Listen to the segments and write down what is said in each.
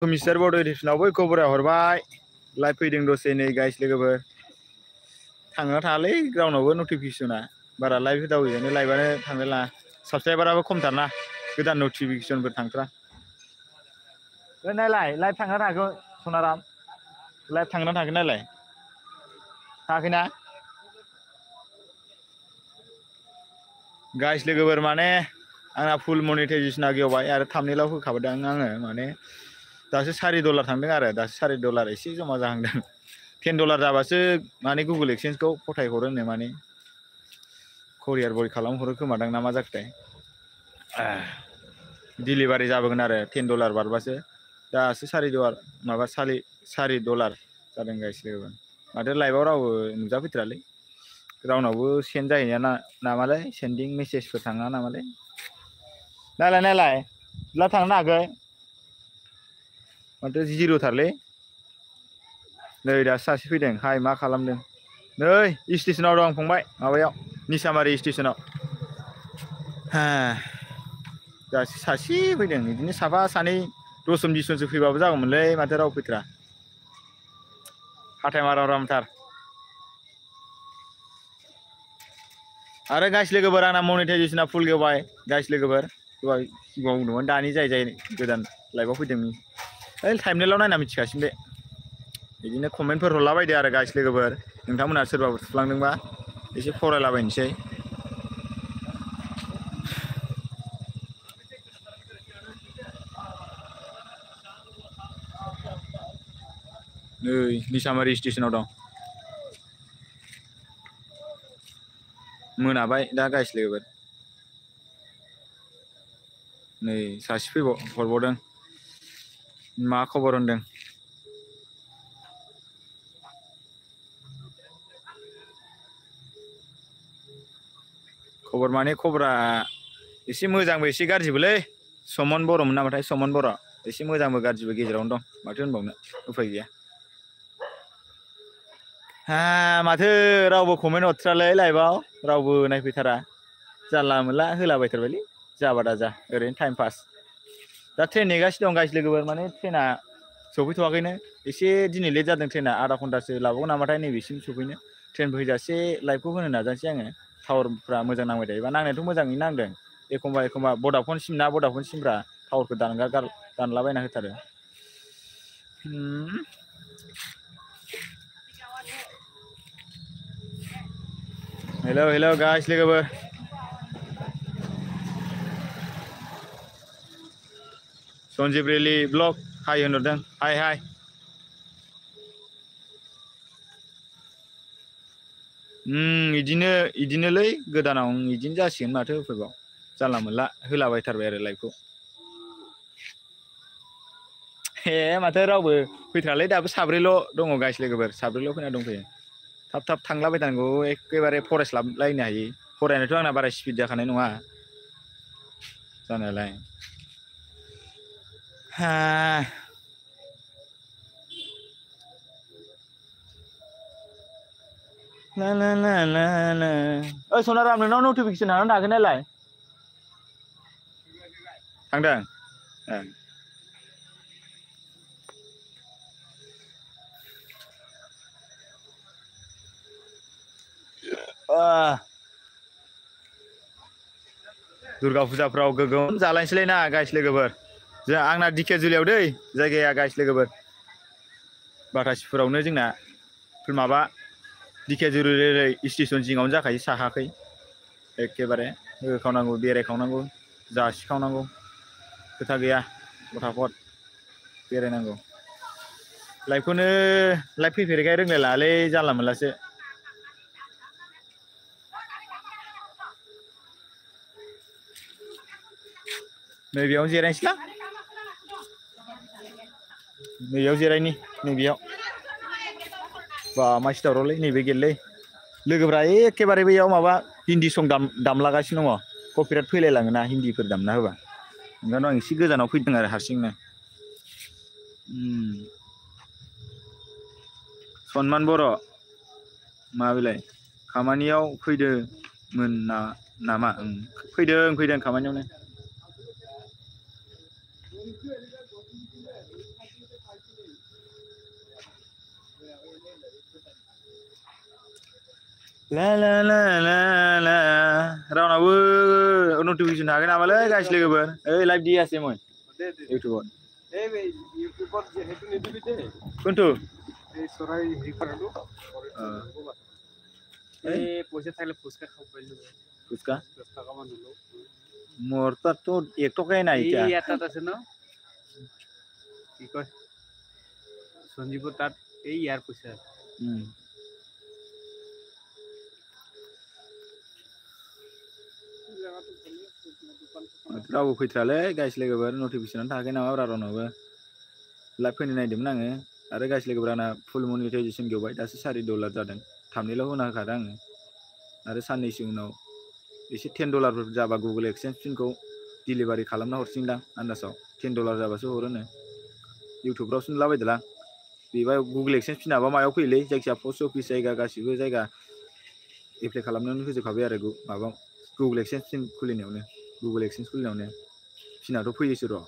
mister बड' एडिशनाव खबरा हरबाय लाइभ फैदों दसे नै गाइस लोगोफोर थांना थाङालै रावनावबो नटिफिकेसना बारा लाइभ होदावैनो लाइभआनो थांलायला साबसक्राइबाराबो खमथारना गोदान नटिफिकेसनफोर थांथ्रा नायलाय लाइभ थांना थाङाखै सनाराम लाइभ थांना थाङाखै नायलाय थाङाखैना गाइस लोगोफोर माने आंना फुल मनिटाइजेसना गेवबाय आरो थाम्बनेइलाव होखाबोदों आङो माने दासो $4 थांदों आरो दासो $4 एसे जमा जाहांदों $10 जाबासो माने गुगोल एक्सचेन्जखौ फथायहरो माने करियार बय खालामहरो खोमादां ना मा जाखोथाय डिलिभारि जाबोगोन आरो $10 बारबासो दासो $4 जादों गाइस लोगोफोर माथो लाइभआव रावबो नुजाफैथ्रालै रावनावबो सेन्ड जाहैया नामालै सेन्डिं मेसेजफोर थाङा नामालै नायलाय लाइभ थांनो हागै माथो जिर'थारलै नै दासो सासे फैदों हाय मा खालामदों नै स्टेसनाव दं फंबाय माबायाव निसामारि स्टेसनाव दासो सासे फैदों बिदिनो साफा सानै दसजन 20 जनसो फैबाबो जागौमोनलै माथो राव फैथ्रा हाथाय मारामाथार आरो गाइस लोगोफोर आंना मनिटाइजेसना फुल गेवबाय गाइस लोगोफोर दहाय सिगाङाव बुंदोंमोन दानि जाय गोदान लाइभआव फैदों ओइ टाइमनेलाव नायना मिथिखासिन बे बिदिनो कमेन्टफोर हरलाबायदो आरो गाइस लोगोफोर नोंथांमोनहा सोरबाफोर थुफ्लांदोंबा एसे फरायलाबायनोसै नै निसामारि स्टेसनाव दं मोनाबाय दा गाइस लोगोफोर नै सासे हरबावदों मा खबर होनदों खबर माने खबरा एसे मोजांबो एसे गाज्रिबोलै समन बर'मोन नामाथाय समन बर' एसे मोजांबो गाज्रिबो गेजेरावनो दं माथो होनबावनो उफाय गैया माथो रावबो कमेन्ट हरथ्रालै लाइभआव रावबो नायफैथारा जानला मोनला होलाबायथारबायलै जाबा दाजा ओरैनो टाइम पास दा ट्रेन नेगासिनो दं गाइस लोगोफोर माने ट्रेना सफैथ'वाखैनो एसे दिनै लेट जादों ट्रेना आधा घन्टासो लाबावगोन नामाथाय नैबेसिम सफैनो ट्रेन फैजासे लाइभखौ होनो नाजानोसै आङो टावारफ्रा मोजां नांबाय थायोबा नांनायाथ' मोजाङै नांदों एखमबा भडाफन सिमफ्रा टावारखौ दानलाबायना होथारो हेल' गाइस लोगोफोर सन्जिब रेलि ब्लग हाय होनहरदों हाय इदिनोलै गोदानाव इदिनो जासिगोन माथो उफायबाव जानला मोनला होलाबायथारबाय आरो लाइभखौ माथो रावबो फैथ्रालै दाबो साब्रैल' दङ गाइस लोगोफोर साब्रैल' फैना दंफैयो थाब थांलाबायथानांगौ एखेबारे फरायस्लाबलायनो हायि फरायनायाथ' आंना बारा स्पिड जाखानाय नङा जानायालाय ओइ सनाराम नोंनाव नटिफिकेसन थांना थाङाखै नायलाय थांदों दुर्गा फुजाफ्राव गोगोम जालायनोसैलै ना गाइस लोगोफोर आंना दिकेजुलियाव दै जायगाया गाइस लोगोफोर बाथासिफोरावनो जोंना माबा दिकेजुलि स्टेसन जिङावनो जाखायो साहाखै एखेबारे होखावनांगौ बेरायखावनांगौ जासिखावनांगौ खोथा गैया फटाफट बेरायनांगौ लाइभखौनो लाइभ फैफेरैखाय रोंलायलाङालै जानला मोनलासो नैबेयावनो जिरायनोसैलां नैबेयाव जिरायनि नैबेयाव बा मानसि दावरावलै नैबे गेटलै लोगोफ्रा एखेबारे बैयाव माबा हिन्दी सं दामलागासिनो दङ कपिराइट फैलायलाङोना हिन्दीफोर दामना होबा ओंखायनो आं एसे गोजानाव फैदों आरो हारसिंनो सनमान बर' मा बेलाय खामानियाव फैदोंमोन नामा फैदों खामानियावनो ला ला ला ला ला रावनाबो नटिफिकेसन हागोन नामालै गाइस लोगोफोर ओइ लाइभ दियासैमोन इउटुबाव कोनथु ফুচকা মোর তো 1 টাকাই নাই এই এটাত আছে ন কি কয় সঞ্জীৱৰ তাত এই ইয়াৰ পইচা रावबो फैथ्रालै गाइस लोगोफोर नटिफिकेसन थाखाय नामा रावनावबो लाइभ फैनो नायदोंमोन आङो आरो गाइस लोगोफोर आंना फुल मनिटाइजेसन गबाय दासो $4 जादों थामनेलाव होना होखादों आङो आरो साननैसो उनाव एसे $10 जाबा गुगल एक्सचेन्ज पिनखौ डिलिभारि खालामना हरसिगोनदां आन्दासाव $10 जाबासो हरोनो इउटुबफ्रावसो नुलाबायदोंलां बेबा गुगल एक्सचेन्ज पिनाबा मायाव फैयोलै जायखिया पस्ट अफिस जायगा गासिबो जायगा एप्लाइ खालामनानै होजोबखाबाय आरो माबा गुगल एक्सचेन्ज पिन खुलिनायावनो गुगल एक्सचेन्ज खुलिनायावनो पिनाथ' फैयोसो र'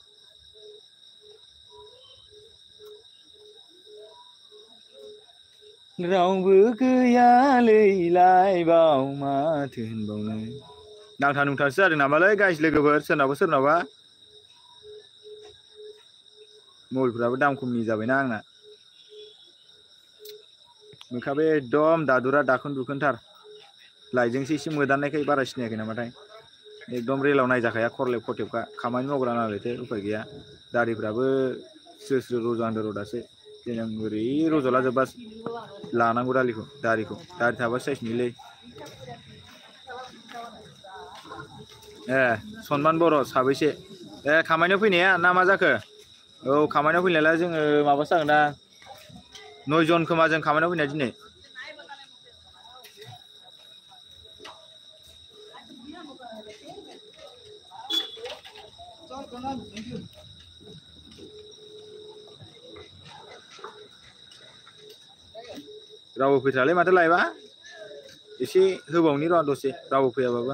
रावबो गैयालै लाइभआव माथो होनबावनो नांथा नुंथासो जादों नामालै गाइस लोगोफोर सोरनावबा मबाइलफ्राबो दाम खमनि जाबायना आंना मोखाबो एकदम दादुरा दाखोन दुखोनथार लाइटजोंसो एसे मोदाननायखाय बारा सिनायाखै नामाथाय एकदम रेलाव नायजाखाया खरलेब खथेबखा खामानि मावग्रा नालायथो उफाय गैया दारिफ्राबो स्रो स्रो रज'हांदों र' दासो देनां ओरै रज'ला जोब्बा लानांगौ दारिखौ दारि थाबा साइस नुयोलै सनमान बर' साबैसे खामानियाव फैनाया ना मा जाखो औ खामानियाव फैनायालाय जोङो माबासो जागोन दा 9 जन खोमा जों खामानियाव फैनाया दिनै रावबो फैथ्रालै माथो लाइभआ एसे होबावनि र' दसे रावबो फैयाबाबो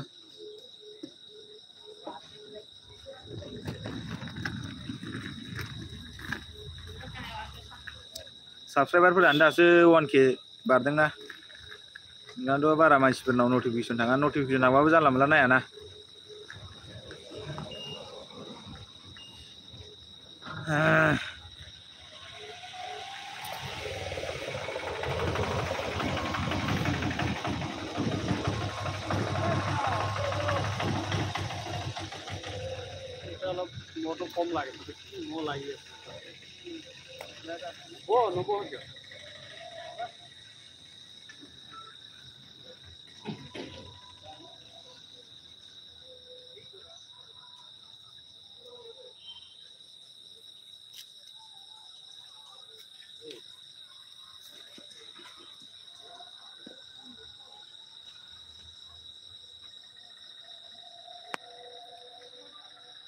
साबसक्राइबारफोरानो दासो 1K बारदोंना ओंखायनोथ' बारा मानसिफोरनाव नटिफिकेसन थाङा नटिफिकेसन थांबाबो जानला मोनला नायाना অলপ মোৰটো কম লাগে মোৰ লাগি আছে নব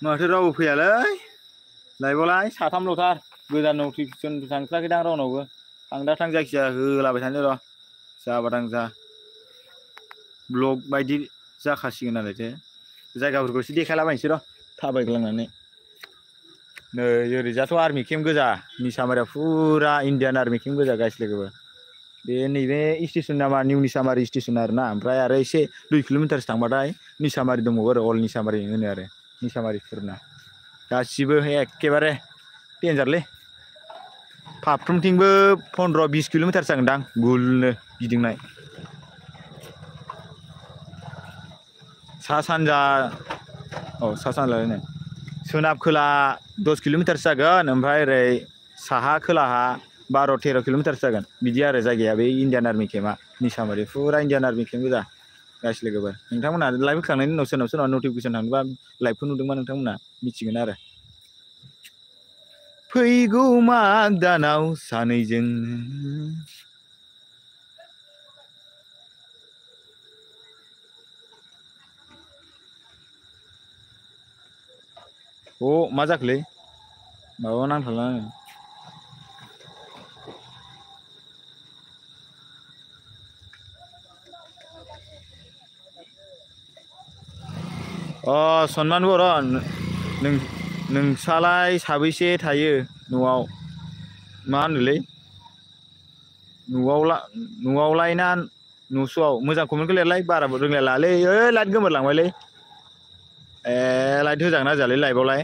माथो रावबो फैयालै लाइभआवलाय साथामल'थार गोदान नटिफिकेसन थांथाराखैदां रावनावबो थां जायखिजाया होलाबाय थानो र' जाबादां जा ब्लग बायदि जाखासिगोन आरोथो जायगाफोरखौ एसे देखायलाबायनोसै र' थाबायग्लांनानै नै ओरैजाथ' आर्मि केम्प गोजा निसामारिया फुरा इण्डियान आर्मि केम्प गोजा गाइस लोगोफोर बे नैबे स्टेसन नामा निउ निसामारि स्टेसन आरोना ओमफ्राय आरो एसे 2 किल'मिटारसो थांबाथाय निसामारि दंबावो आरो अल निसामारि होनो आरो निसामारिफोरना गासिबो एखेबारे डेन्जारलै फारफ्रोमथिंबो 15-20 किल'मिटार जागोनदां गुलनो गिदिंनाय सा सानजा सोनाब खोला 10 किल'मिटारसो जागोन ओमफ्राय ओरै साहा खोलाहा 12-13 किल'मिटारसो जागोन बिदि आरो जायगाया बे इण्डियान आर्मि केम्पआ निसामारि फुरा इण्डियान आर्मि केम्प गोजा गाइस लोगोफोर नोंथांमोना लाइभ होखांनायनि उनाव सोरनाव नटिफिकेसन थाङोबा लाइभखौ नुदोंबा नोंथांमोना मिथिगोन आरो फैगौ माग दानाव सानैजों मा जाखोलै माबा नांथाला सनमान बर' नोंसालाय साबैसे थायो न'आव मा होनोलै न'आवलाय ना नुसुआव मोजां कमेन्टखौ लिरलाय बाराबो रोंलायलालै ओइ लाइट गोमोरलांबायलै लाइट होजागोन ना होजालै लाइभआवलाय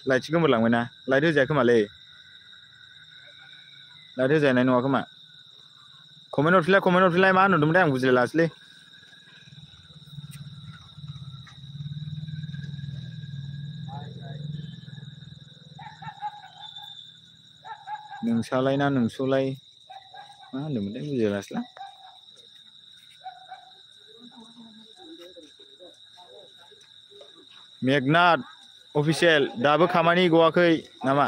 लाइटसो गोमोरलांबायना लाइट होजाया खोमालै लाइट होजानाय नङा खोमा कमेन्ट हरफिनलाय मा होनहरदोंमोनथाय आं बुजिलायासैलै नोंसालाय ना नोंसोलाय मा होनदोंमोनथाय बुजिलायासैलां मेगनाथ अफिसियेल दाबो खामानि गवाखै नामा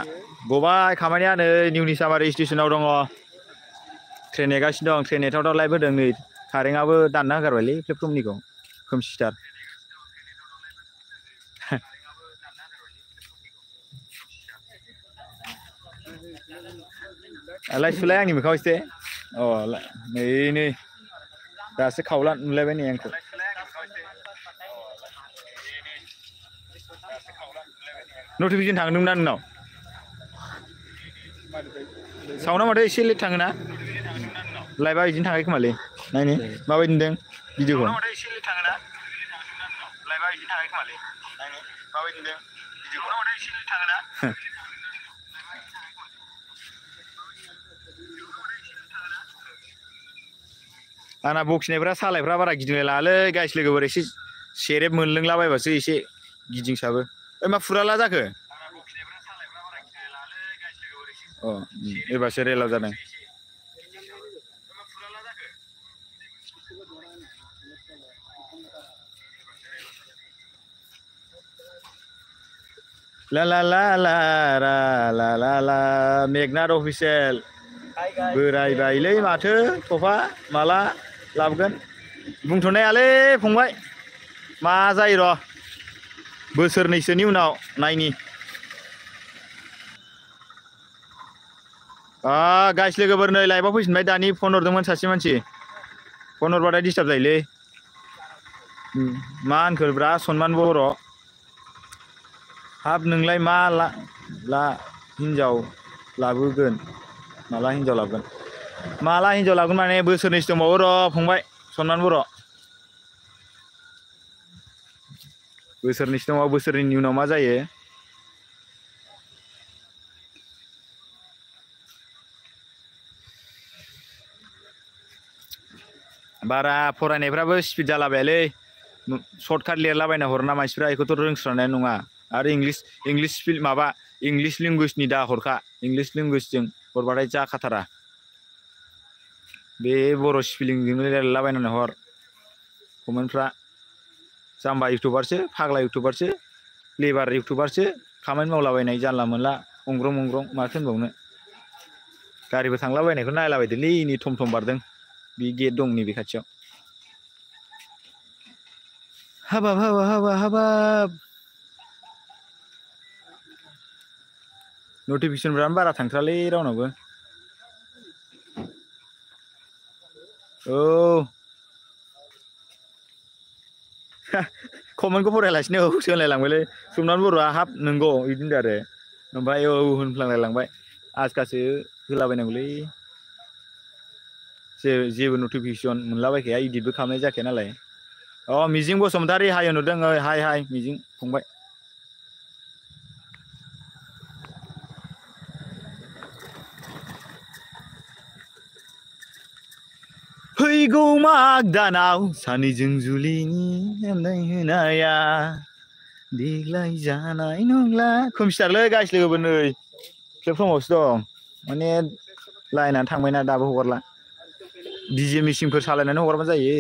गबाय खामानिया नै निउनिसामारि स्टेसनाव दङ ट्रेन नेगासिनो दं ट्रेन नेथावथाव लाइभ होदों नै कारेन्टआबो दानना होगारबायलै प्लेटफर्मनिखौ खोमसिथार लाइट सुलाय आंनि मोखाङाव एसे नै दासो खावला नुलायबाय नै आंखौ नटिफिकेसन थांदोंमोन ना नोंनाव साउन्डआ माथो एसे लेट थाङोना लाइभआ बिदिनो थाङाखै खोमालै नायनि माबायदि नुदों भिडिअखौ आंना बखिनायफ्रा सालायफ्रा बारा गिदिंलाय लाङालै गाइस लोगोफोर एसे सेरेब मोनलोंलाबायबासो एसे गिदिंसाबो ओइ मा फुराला जाखो एबारसो रेलाव जादों ला ला ला ला ला ला ला ला मेगनाथ अफिसियेल बोरायबायलै माथो थफा माला लाबोगोन बुंथ'नो हायालै फंबाय मा जायो र' बोसोरनैसोनि उनाव नायनि गाइस लोगोफोर नै लाइभआव फैफिनबाय दानि फन हरदोंमोन सासे मानसि फन हरबाथाय डिस्टार्ब जायोलै मा होनखो बिराद सनमान बर' हाब नोंलाय मा हिनजाव लाबोगोन माला हिनजाव लाबोगोन माने बोसोरनैसो दंबावो र' फंबाय सनमान बर' बोसोरनैसो दङ बोसोरनैनि उनाव मा जायो बारा फरायनायफ्राबो स्पिड जालाबायालै सर्टकाट लिरलाबायना हरना मानसिफ्रा बेखौथ' रोंस्रानाय नङा आरो इंलिस लेंगुवेजनि दा हरखा इंलिस लेंगुवेजजों हरबाथाय जाखाथारा बे बर' स्पेलिंजोंनो लिरलाबायनानै हर कमेन्टफ्रा जाम्बा इउटुबारसो फाग्ला इउटुबारसो लेबार इउटुबारसो खामानि मावलाबायनाय जानला मोनला अंग्रं मंग्रं माथो होनबावनो गारिबो थांलाबायनायखौ नायलाबायदोलै नै थम थम बारदों बे गेट दं नैबे खाथियाव हाबाब नटिफिकेसनफ्रानो बारा थांथारालै रावनावबो कमेन्टखौ फरायालासिनो सोलायलांबायलै सोमनानै बर'आ हाब नंगौ बिदि होनदों आरो ओमफ्राय होनफ्लांलायलांबाय आजखासो होलाबायनांगौलै जेबो नटिफिकेसन मोनलाबायखाया इदिटबो खालामनाय जाखाया नालाय मिजिं बसुमतारी हाय नुदों हाय मिजिं फंबाय फैगौ माग दानाव सानैजों जुलिनि होनाया देग्लाय जानाय नंला खोमसिथारलै गाइस लोगोफोर नै प्लेटफर्मावसो दं माने लाइनानो थांबायना दाबो हगारला डिजे मेसिनफोर सालायनानै हगारबा जायो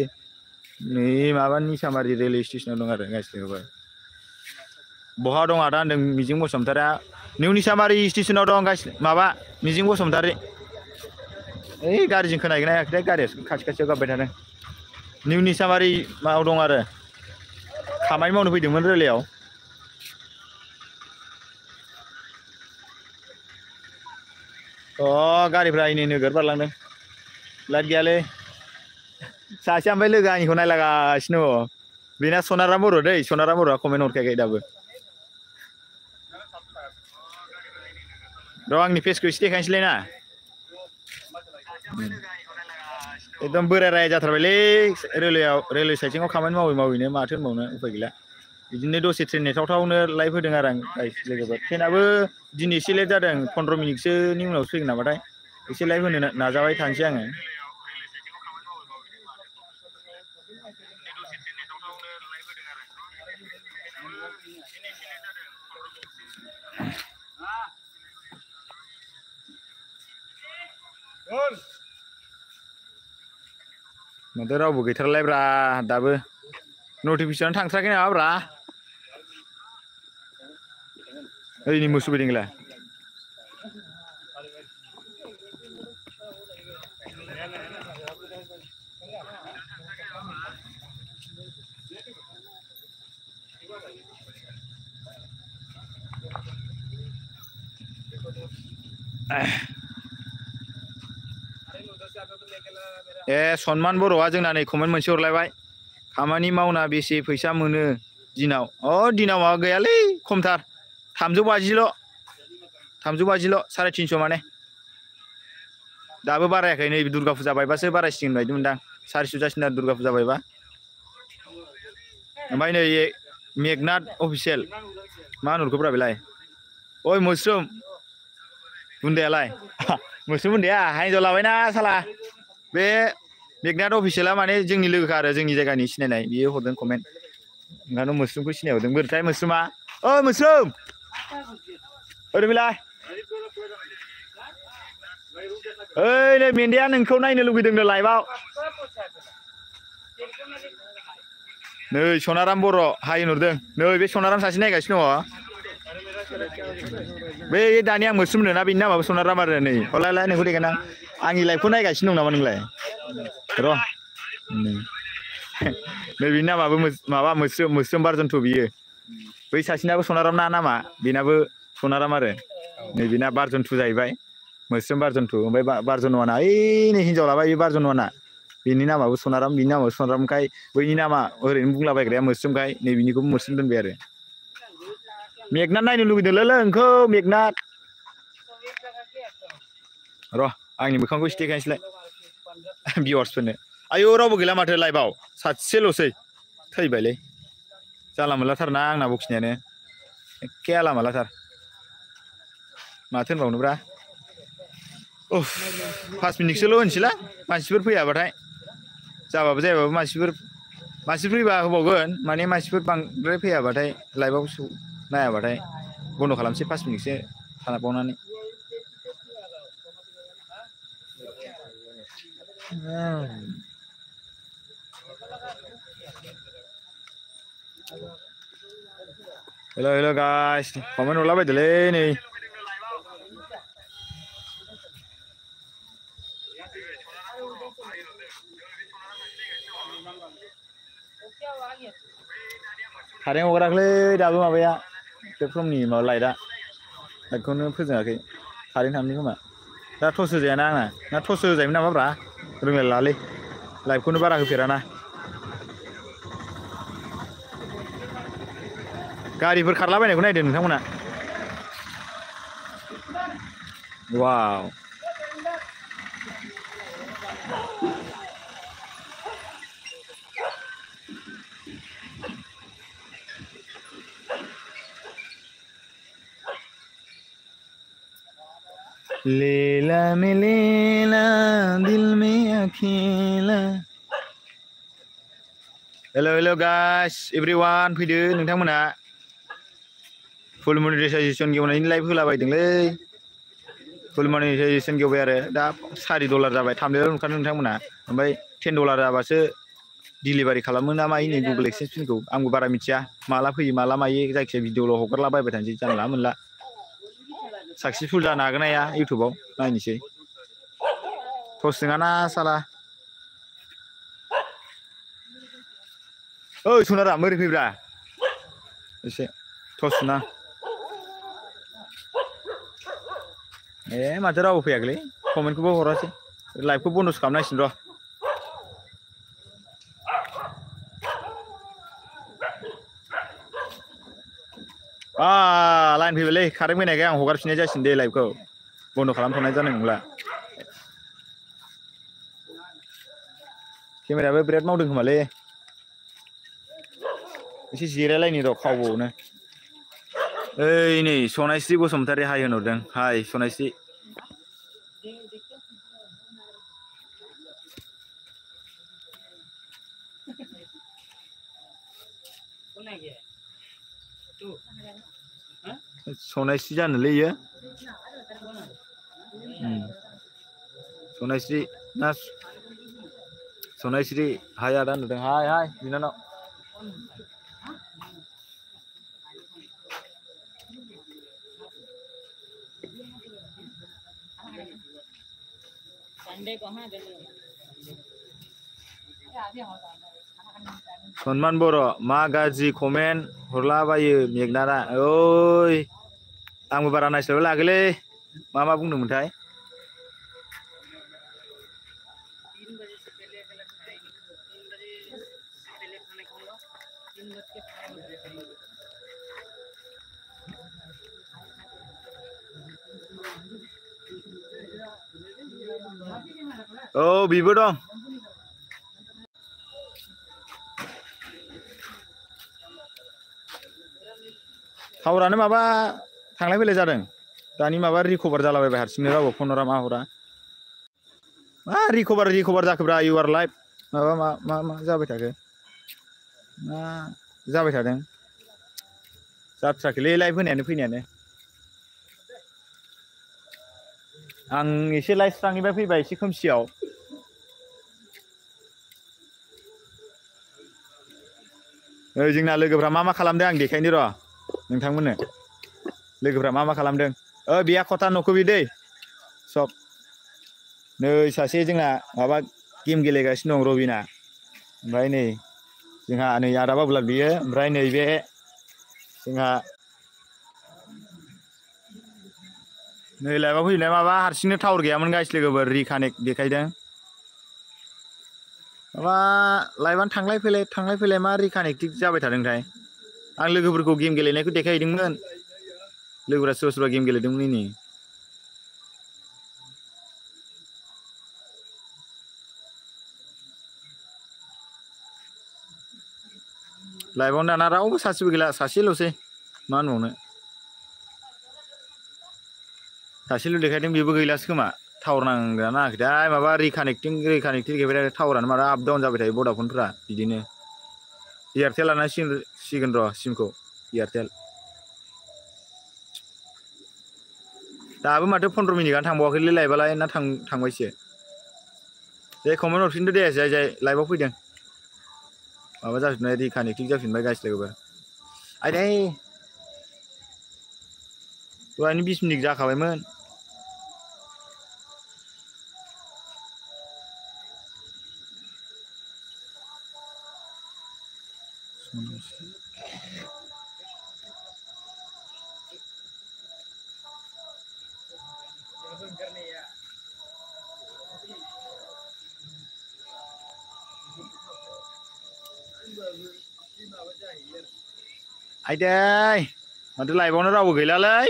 नै माबा निसामारि रेलवे स्टेसनाव दं आरो गाइस लोगोफोर बहा दं आदा होनदों मिजिं बसुमतारिया निउ निसामारि स्टेसनाव दं गाइस माबा मिजिं बसुमतारि ओइ गारिजों खोनाहैगोन ना हायाखैथाय गारिया खाथियाव गाबबाय थादों निउ निसामारि माबायाव दं आरो खामानि मावनो फैदोंमोन रेलायाव गारिफ्रा नै नोगोर बारलांदों लाइट गैयालै सासेया ओमफ्राय लोगो आंनिखौ नायलागासिनो दङ बेना सनाराम बर' दै सनाराम बर'आ कमेन्ट हरखायाखै दाबो र' आंनि फेसखौ एसे देखायनोसैलाय ना एकदम बोराय राय जाथारबायलै रेलवे साइटिंआव खामानि मावैनो माथो होनबावनो उफाय गैला बिदिनो दसे ट्रेन नेथावथावनो लाइभ होदों आरो आं लोगोफोर ट्रेनाबो दिनै एसे लेट जादों 15 मिनिटसोनि उनाव फैगोन नामाथाय एसे लाइभ होनो नाजाबाय थानोसै आङो माथो रावबो गैथारलायब्रा दाबो नटिफिकेसन थांथाराखै नामाब्रा ओइनै मोसौ फैदोंला सनमान बर'आ जोंना नै कमेन्ट मोनसे हरलायबाय खामानि मावना बेसे फैसा मोनो दिनाव दिनाव माबा गैयालै खमथार 350ल' 350 माने दाबो बारायाखै नै दुर्गा फुजा बायबासो बारायसिगोन बायदि मोनदां 400 जासिगोन आरो दुर्गा फुजा बायबा ओमफ्राय नै मेगनाथ अफिसियेल मा होनहरखोब्रा बेलाय ओइ मोस्रोम बुन्दायालाय मोस्रोम बुन्दाया हिन्जाव लाबायना साला बे मेगनाथ अफिसियेला माने जोंनि लोगोखा आरो जोंनि जायगानि सिनायनाय बियो हरदों कमेन्ट ओंखायनो मोस्रोमखौ सिनायहरदों बोरैथाय मोस्रोमा मोस्रोम ओरै फैलाय ओइ नै मेन्दाया नोंखौ नायनो लुगैदोंनो लाइभआव नै सनाराम बर' हाय होनहरदों नै बे सनाराम सासे नायगासिनो दङ बै दानि आं मोस्रोम होनो ना बेनि नामाबो सनाराम आरो नै हरलाय नोंखौ देखायना आंनि लाइभखौ नायगासिनो दं नामा नोंलाय र' नै बेनि नामाबो माबा मोस्रोम बारजन्थ' बियो बै सासेनाबो सनाराम ना नामा बेनाबो सनाराम आरो नै बेना बारजन्थु जाहैबाय मोस्रोम बारजन्थु ओमफ्राय बारजन्थुआना नै हिन्जाव लाबाय बे बारजन्थुआना बेनि नामाबो सनाराम बिनि नामाबो सनारामखाय बैनि नामा ओरैनो बुंलाबायग्राया मोस्रोमखाय नै बिनिखौबो मोस्रोम दोनबाय आरो मेगनाथ नायनो लुगैदोंलै नोंखौ मेगनाथ र' आंनि मोखांखौ एसे देखायनोसैलाय भिउवार्सफोरनो आयौ रावबो गैला माथो लाइभआव सासेल'सै थैबायलै जाला मोनलाथारना आंना बखिनायानो एखे आला मालाथार माथो होनबावनोब्रा 5 मिनिटसोल' होनसैला मानसिफोर फैयाबाथाय जाबाबो जायाबाबो मानसिफोर फैबा होबावगोन माने मानसिफोर बांद्राय फैयाबाथाय लाइभआव नायाबाथाय बन्द' खालामसै 5 मिनिटसो थाबावनानै हेल' गाइस कमेन्ट हरलाबायदोलै नै कारेन्ट हगाराखैलै दाबो माबाया प्लेटफर्मनि माबा लाइटखौनो फोजोङाखै कारेन्ट थांदों खोमा दा टर्च होजायाना आंना ना टर्च होजायोमोन नामाब्रा रोंलायलाङालै लाइटखौनो बारा होफेराना गारिफोर खारलाबायनायखौ नायदो नोंथांमोना वाव लेला में लेला दिल में अकेला हेल' गाइस एभ्रिवान फैदो नोंथांमोना फुल मनिटाइजेसन गेवनायनि लाइभ होलाबायदोंलै फुल मनिटाइजेसन गेवबाय आरो दा $4 जाबाय थामलायाव ओंखारदों नोंथांमोना ओमफ्राय $10 जाबासो डिलिभारि खालामो ना मायो नै गुगोल एक्सचेन्ज पिनखौ आंबो बारा मिथिया माला फैयो माला मायो जायखिजाया भिडिअल' हगारलाबायबाय थानोसै जानला मोनला साक्सेसफुल जानो हागोन ना इउटुबाव नायनोसै टर्च जोङाना साला ओइ सनाराम ओरै फैब्रा एसे टर्च ना माथो रावबो फैयाखैलै कमेन्टखौबो हरासै लाइभखौ बन्द'सो खालामनांसिगोन र' लाइन फैबायलै कारेन्ट फैनायखाय आं हगारफिननाय जासिगोन दे लाइभखौ बन्द' खालामथ'नाय जानाय नंला केमेरायाबो बिराद मावदों खोमालै एसे जिरायलायनि र' खावबावनो ओइ नै सनायस्रि बसुमतारी हाय होनहरदों हाय सनायस्रि सनायस्रि जानोलै इयो सनायस्रि ना सनायस्रि हाय आदा होनहरदों हाय हाय बिनानाव सनमान बर' मा गाज्रि कमेन्ट हरलाबायो मेगनारा ओइ आंबो बारा नायस्लाबनो लागोलै मा बुंदोंमोनथाय औ बेबो दं टावारानो माबा थांलाय फैलाय जादों दानि माबा रिकभार जालाबायबाय हारसिंनो रावबो फन हरा मा हरा मा रिकभार जाखोब्रा इउ आर लाइभ माबा मा जाबाय थाखो मा जाबाय थादों जाथ्राखैलै लाइभ होनायानो फैनायानो आं एसे लाइभ स्रांनिफ्राय फैबाय एसे खोमसियाव जोंना लोगोफ्रा मा खालामदों आं देखायनो र' नोंथांमोननो लोगोफ्रा मा खालामदों बेया खथा नखुबि दै सब नै सासे जोंना माबा गेम गेलेगासिनो दं रबिना ओमफ्राय नै जोंहा नै आदा बाबुला बियो ओमफ्राय नैबे जोंहा नै लाइभआव फैनाय माबा हारसिंनो टावार गैयामोन गाइस लोगोफोर रिकानेक्ट देखायदों माबा लाइभआनो थांलाय फैलाय मा रिकानेक्टिभ जाबाय थादोंथाय आं लोगोफोरखौ गेम गेलेनायखौ देखायहैदोंमोन लोगोफोरा सोरबा गेम गेलेदोंमोन नै लाइभआवनो दाना रावबो सासेबो गैला सासेल'सै मा होनबावनो सासेल' देखायदों बेबो गैलासो खोमा टावार नांदोंना नाङाखैथाय माबा रिकानेक्टिं देखायबाय टावारानो मारा आप डाउन जाबाय थायो भडाफनफ्रा बिदिनो एयारटेल लानांसिगोन र' सिमखौ एयारटेल दाबो माथो 15 मिनिटआनो थांबावाखैलै लाइभआलाय ना थांबायसो दे कमेन्ट हरफिनदो दे जाय लाइभआव फैदों माबा जाफिनबाय रिकानेक्टिं जाफिनबाय गाइस लोगोफोर आयदै दहायनो 20 मिनिट जाखाबायमोन आयदै माथो लाइभआवनो रावबो गैलालै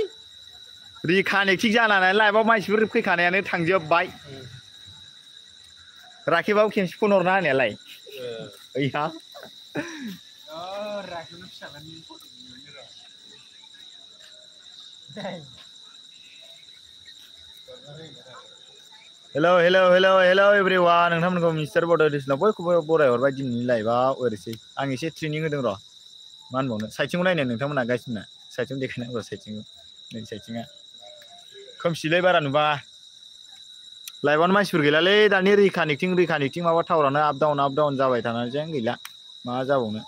रिकानेक्टिं जानानै लाइभआव मानसिफोर फैखानायानो थांजोबबाय राखेबाबो खेमसे फन हरना होनायालाय ओइहा हेलौ एभ्रिवान नोंथांमोनखौ मिस्टार बड'दिसनाव बयखौबो बरायहरबाय दिनैनि लाइभआव ओरैसै आं एसे ट्रेनिं होदों र' मा होनबावनो साइथिंखौ नायनो नोंथांमोना गाइसमोना साइथिं देखायनांगौ साइथिंखौ नै साइथिंआ खोमसिलै बारा नुबाङा लाइभआवनो मानसिफोर गैलालै दानि रिकानेक्टिं माबा टावारानो आप डाउन जाबाय थानानैजों गैला मा जाबावनो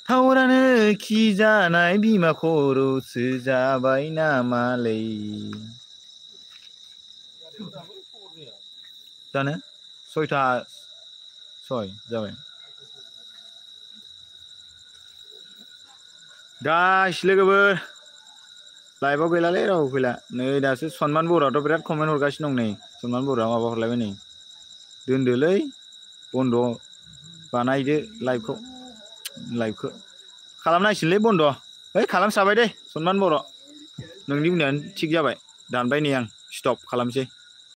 टावारानो खि जानाय बिमा खर'सो जाबाय नामालै जानो 6टा 6 जाबाय गाइस लोगोफोर लाइभआव गैलालै रावबो फैला नै दासो सनमान बर'आथ' बिराद कमेन्ट हरगासिनो दं नै सनमान बर'आ माबा हरलायबाय नै दोनदोलै बन्द' बानायदो लाइभखौ खालामनांसिगोनलै बन्द' है खालामस्राबाय दे सनमान बर' नोंनि बुंनायानो थिग जाबाय दानबाय नै आं स्टप खालामसै